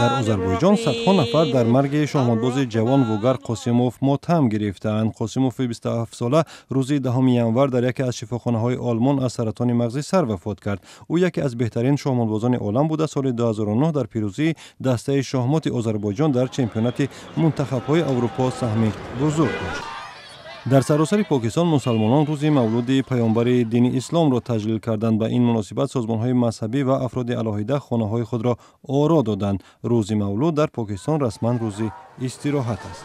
Дар Озарбойҷон садҳо нафар дар марги шоҳмотбози ҷавон Вугар Қосимов мотам гирифтаанд. Қосимови 27-сола рӯзи 10 январ дар яке аз шифохонаҳои Олмон аз саратони мағзи сар вафот кард. Ӯ яке аз беҳтарин шоҳмотбозони олам буда, соли 2009 дар пирӯзии дастаи шоҳмоти Озарбойҷон дар чемпионати мунтахабҳои Аврупо саҳми бузург дошт. Дар саросари Покистон мусалмонон рӯзи мавлуди паёмбари дини исломро таҷлил карданд. Ба ин муносибат созмонҳои мазҳабӣ ва афроди алоҳида хонаҳои худро оро доданд. Рӯзи мавлуд дар Покистон расман рӯзи истироҳат аст.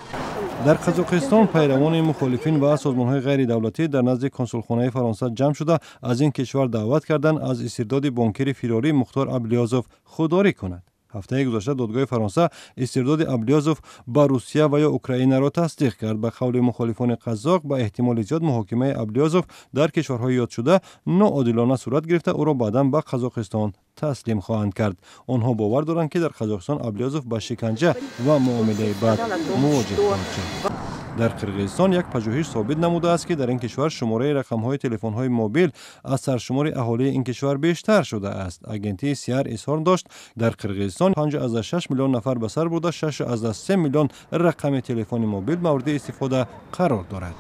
Дар Қазоқистон пайравони мухолифин ва созмонҳои ғайридавлатӣ дар назди консулхонаи Фаронса ҷамъ шуда, аз ин кишвар даъват карданд, аз истирдоди бонкири фирорӣ Мухтор Аблиёзов худдорӣ кунад. Ҳафтаи гузашта додгоҳи Фаронса истирдоди Аблиёзов ба Русия ва ё Украинаро тасдиқ кард. Ба қавли мухолифони қазоқ, ба эҳтимоли зиёд муҳокимаи Аблиёзов дар кишварҳои ёдшуда ноодилона сурат гирифта, ӯро баъдан ба Қазоқистон таслим хоҳанд кард. Онҳо бовар доранд, ки дар Қазоқистон Аблиёзов ба шиканҷа ва муомилаи бад мувоҷеҳ хоҳад шуд. Дар Қирғизистон як пажӯҳиш собит намудааст, ки дар ин кишвар шумораи рақамҳои телефонҳои мобил аз саршумори аҳолии ин кишвар бештар шудааст. Агентии СИАР изҳор дошт, дар Қирғизистон 5,6 миллион нафар ба сар бурда, 6,3 миллион рақами телефони мобил мавриди истифода қарор дорад.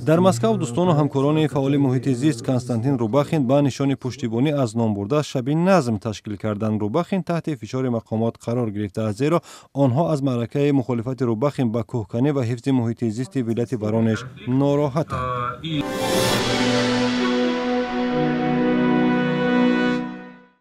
Дар Москав дӯстону ҳамкорони фаъоли муҳити зист Константин Рубахин ба нишони пуштибонӣ аз номбурда шаби назм ташкил карданд. Рубахин таҳти фишори мақомот қарор гирифтааст, зеро онҳо аз маъракаи мухолифати Рубахин ба кӯҳканӣ ва ҳифзи муҳити зисти вилояти Воронеж нороҳатанд.